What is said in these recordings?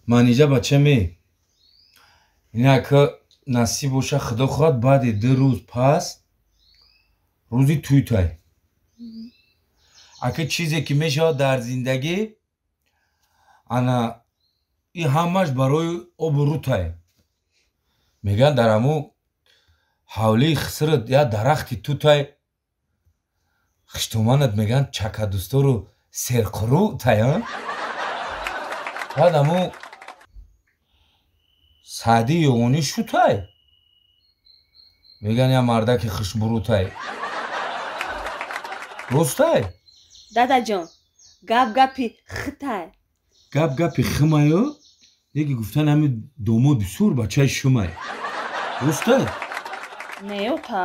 Манижа бачаме, инака насиб боша, худо хоҳад, баъди 2 рӯз пас рӯзи тӯйтай. Ака чизе ки мешавад дар зиндагӣ, ана и ҳамаш барои обу рутай. Мегӯянд дар ҳамун ҳавлии хисрат як дарахти тутай, хиштоманат мегӯянд чакадӯстору серқурутай. Баъд ҳамун саъдии ёғонӣ шутай, мегӯянд як мардаки хушбурутай. Ростай? Дадаҷон, гап гапи хитай. Гап гапи химаю, неки гуфтан ҳами домод бисёр бачаи шумай. Ростай? Не, ота.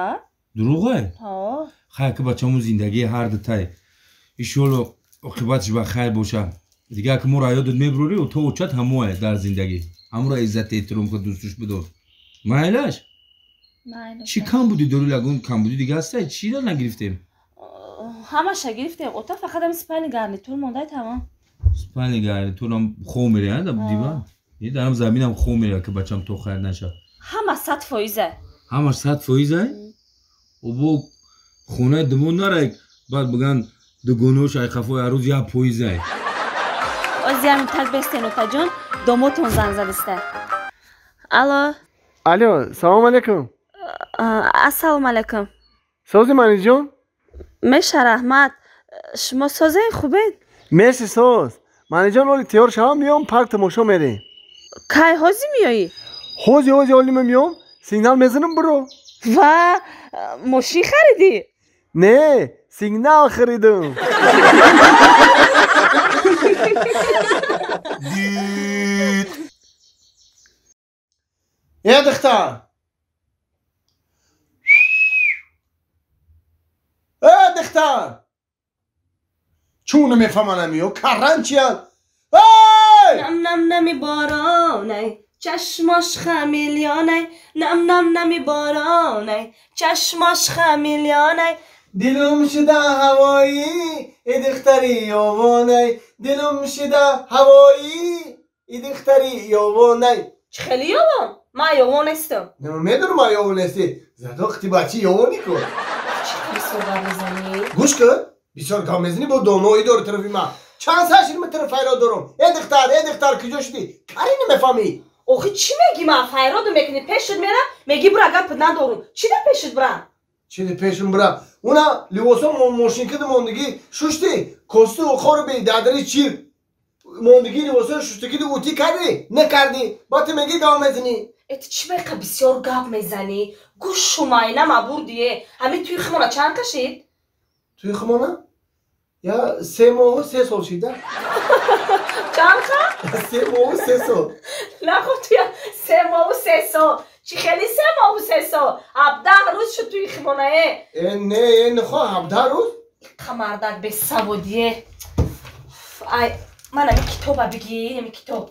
Дурӯғай? Ҳо. Хай, ки бачамон зиндагии ҳар дутай. Иншоалло оқибатиш ба хайр боша. Дигар ки моро ёдат мебурорӣ, то очат ҳамоае дар зиндагӣ. Ҳаморо иззат эҳтиром ка, дӯстуш бидор. Майлаш? Майлаш. Чӣ камбудӣ дорӣ? Ягон камбудӣ дига ҳастай? Чиро нагирифтем? Ҳамаша гирифтем, ота, фақат ҳами спальный гарнитур мондай, тамом. Спальный гарнитурам хоб мереяд диван? Дарам заминам хоб мереяд, ки бачам то хайр нашад. Ҳама 100%. Ҳамаш 100%? Обо хонаи дувон нарай, баъд бигӯянд дугонош айқафои арӯз 1%. Озиам так бестен, отаҷон, домотон занг задиста. Алло. Алло, салом алейкум. Ассалому алейкум. Сози, Маниҷон? Меша, раҳмат. Шумо созен, хубед? Мерси, соз. Маниҷон, оли тайёр шавам, меом парк, тамошо мерем. Кай ҳозир меоӣ? Ҳози ҳози оли ма меом, сигнал мезанам, биро. Ва мошин харидӣ? Не, сигнал харидам. Э, духтар! Э, духтар! Чун намефаҳманам ё карран чиян? Эй! Нам нам нами боронай, чашмош хамелеонай, нам нам нами боронай, чашмош хамелеонай. Дилум шуда ҳавоӣ, э духтари ёвонай, дилум шуда ҳавоӣ, э духтари ёвонай. Чӣ хеле ёвон? Ман ёвон нестам. Медонам, ман ёвон нестӣ. Зато хти бачи ёвонӣ ку. Чӣ хеле суҳбат мезанӣ? Гӯш кун, бисёр гап мезанӣ, бо доноӣ дори тарафи ман. Чанд сар шуд ман тараф файрод дорам. Э духтар, э духтар, куҷо шудӣ? Карӣ намефаҳмӣ. Охи чӣ мегӣ? Ман файроду мекунӣ, пешат мерам, мегӣ бура, гап надорум. Чӣ да пешат бурам? Чӣ да пешам бурам? Уна либосо мошинкада мондагӣ шуштӣ, косту хоруби дадари чир мондагӣ либосо шуштагиду утӣ кардӣ, накардӣ, баъд ту мегӣ гап мезанӣ. Э ту чӣ байқа бисёр гап мезанӣ? Гӯшу майна мабурдие. Ҳамин туи химона чанд кашид? Туи химона? Я 3 моҳу 3 сол шида. Чанд қа? 3 моҳу 3 сол. Нахоб туя 3 моҳу 3 сол. Чӣ хели 3 моҳу 3 сол? 17 рӯз шуд туи химонае. Э не, э нихо 17 рӯз? Қамардак бесаводие. Ай, ман ами китоба бигӣ, ами китоб.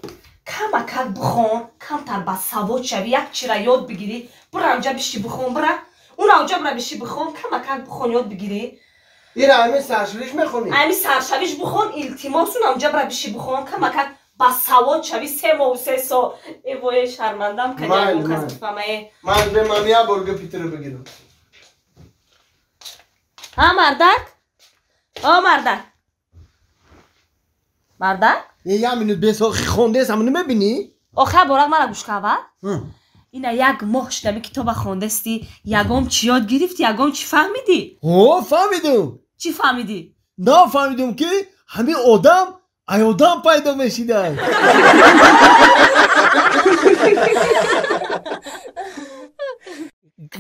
Камакак бихон, камтар ба савод шавӣ, як чира ёд бигирӣ. Бура онҷа биши бихон, бура. Уна онҷа бура биши бихон, камакак бихон, ёд бигирӣ. Ира ами саршавиш мехонӣ? Ами саршавиш бихон, илтимос, уна онҷа бура биши бихон, камакак ба савод шавӣ, 3 моҳу 3 сол. Э вое, шармандам, кадиягон кас бифаҳмае. Ман бе ман як бор гапи туро бигирам. Ҳа, мардак? О, мардак. Мардак? Е, як минут бес, охи хондес, ҳамоно мебинӣ? Охир борак мара гӯш кава? Ина як моҳ шуд ами китоба хондастӣ, ягон чӣ ёд гирифтӣ, ягон чӣ фаҳмидӣ? Ҳо, фаҳмидум. Чӣ фаҳмидӣ? Нафаҳмидум, ки ҳамин одам ай одам пайдо мешидан.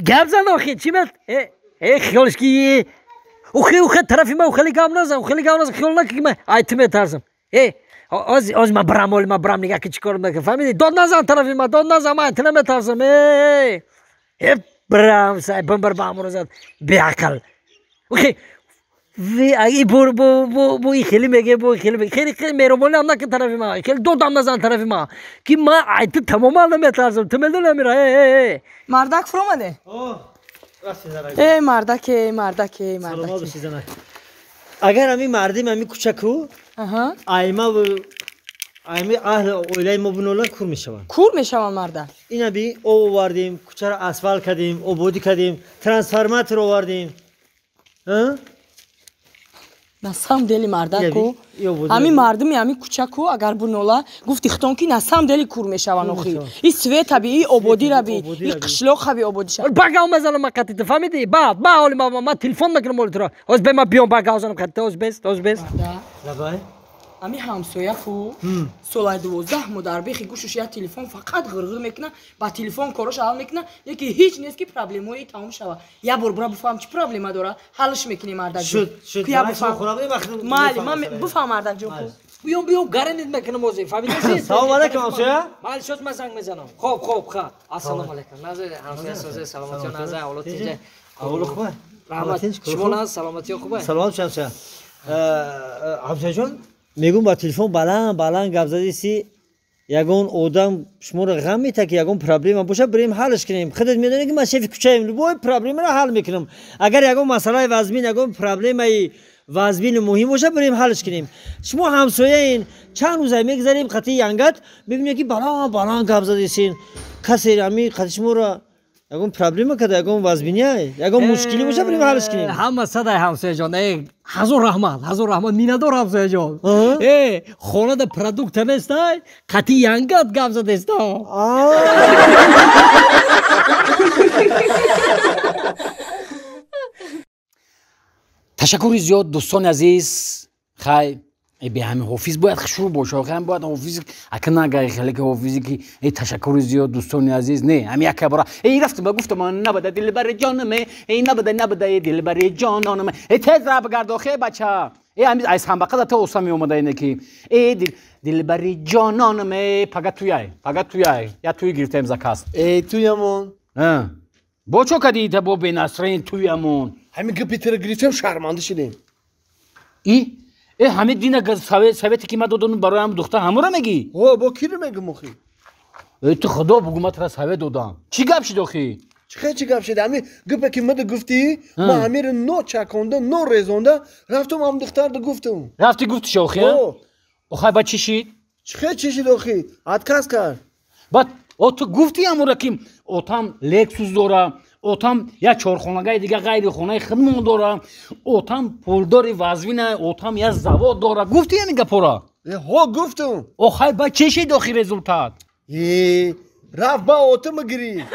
Гап зан охи, чӣ мет? Э, хиёлш ки ухи ухи тарафи ма хеле гап назан, хеле гап назан, хиёл накун ки ман ай ту метарсам. Э, оз оз ма брам, оли ма брам, нигаҳ ки чӣ кор мекунам, фаҳмидӣ? Дод назан тарафи ма, дод назан, ман ту наметарсам. Э, э, брам, сай бимбар ба амро зад, беақл. Ухи и бу бу бу бу и хеле меге, бу хеле меге, хеле хеле меҳрубонӣ ҳам накун тарафи ма, хеле додам назан тарафи ма, ки ма ай ту тамоман наметарсам, ту медонӣ амира. Э, э, Мардак, фуромаде? Э, мардак, э, мардак, э, мардак. Агар ҳамин мардим ҳамин кӯчаку аймаву Ами аҳли оилаи мо бинолан кур мешаванд. Кур мешаванд мардак. Ина би об овардем, кӯчаро асфалт кардем, ободӣ кардем, трансформатор овардем. На самом деле мардаку, ами мардуми ами кӯчаку агар бунола гуфти хитон ки на самом деле кур мешаванд охи. И света би, и ободира би, и қишлоқа би ободӣ шава. Ба гав мезанам ман қатите, фаҳмидӣ? Ба, ба ҳоли ма телефон мекунам ҳоли туро. Ҳоз бе ма биём ба гав занам қатите, ҳоз бест, ҳоз бест. Лабай. Ами ҳамсоя ку солаи 12 модарбехи гӯшуш як телефон фақат ғирғир мекуна, ба телефон корош ҳал мекуна, яки ҳеҷ нест ки проблемаи тамом шава. Як бор бура буфаҳм чӣ проблема дора, ҳалш мекунем мардакҷон. Шуд, шуд. Майли, ман буфаҳм мардакҷон ку. Биём, биём, гаранид мекунам ҳозир, фаҳмидасӣ? Салом алайкум ҳамсоя. Майли, шоз ман занг мезанам. Хоб, хоб, ха. Ассалому алайкум. Назар ҳамсоя созе, саломатиё назар, ҳолот тинҷа. Аҳволо хуб? Раҳмат. Шумо наз, саломатиё хуб? Саломат ҳамсоя. Ҳамсояҷон, мегӯм ба телефон баланд баланд гап задиси, ягон одам шуморо ғам мета ки ягон проблема боша, бирем ҳалш кунем. Худат медонӣ ки ман шефи кӯчаем, любой проблемаро ҳал мекунам. Агар ягон масъалаи вазмин, ягон проблемаи вазмину муҳим боша, бирем ҳалш кунем. Шумо ҳамсояин, чанд рӯза мегзарем қатъи янгат, мебинем ки баланд баланд гап задисин. Касе ами қатъи шуморо ягон проблема карда, ягон вазминия, ягон мушкилӣ боша, бирем ҳалш кунем. Ҳама садай ҳамсояҷон, ҳазор раҳмат, ҳазор раҳмат, миннатдор ҳамсояҷон. Хонада продукта нестай, қатъи янгат гап задеста. Ташаккури зиёд, дӯстони азиз. Хай, бе ҳами ҳофиз бояд шурӯъ боша, охирам бояд ҳофиз ака нагай хеле ки ҳофизе ки эй ташаккури зиёд дӯстони азиз, не ҳами яка бора эй рафтам ба гуфтам набада дилбари ҷонам, эй набада набада дилбари ҷононам, эй тез ра бигард охе бача, эй ҳами ай самбақа та оса меомада ине ки эй дилбари ҷононам, эй пага туяй, пага туяй, я туй гирифтем заказ. Эй туямон. Бо чо кади та бо бенасрин туямон? Ҳами гапи тира гирифтем, шарманда шудем. И ҳамин дина совете ки ман додам барои ҳам духтар ҳамура мегӣ? О, бо киро мегӯм охи? Ту худо бугу ман тура совет додам. Чӣ гап шуд охи? Чӣ гап шуд? Ҳамин гапе ки мада гуфтӣ, ман ҳамиро но чаконда, но резонда, рафтам ҳам духтарда гуфтам. Рафтӣ гуфтиш охи? Охай ба чӣ шид? Чӣ чӣ шид охи? Отказ кард. Баъд о ту гуфтӣ ҳамура ки отам Лексус дора, отам як чорхонагаи дига ғайри хонаи хидмон дора, отам пулдори вазвина, отам як завод дора. Гуфтӣ ҳамин гапора? Ҳо, гуфтам. Охай ба чӣ шид охи результат? Рафт ба отама гирифт.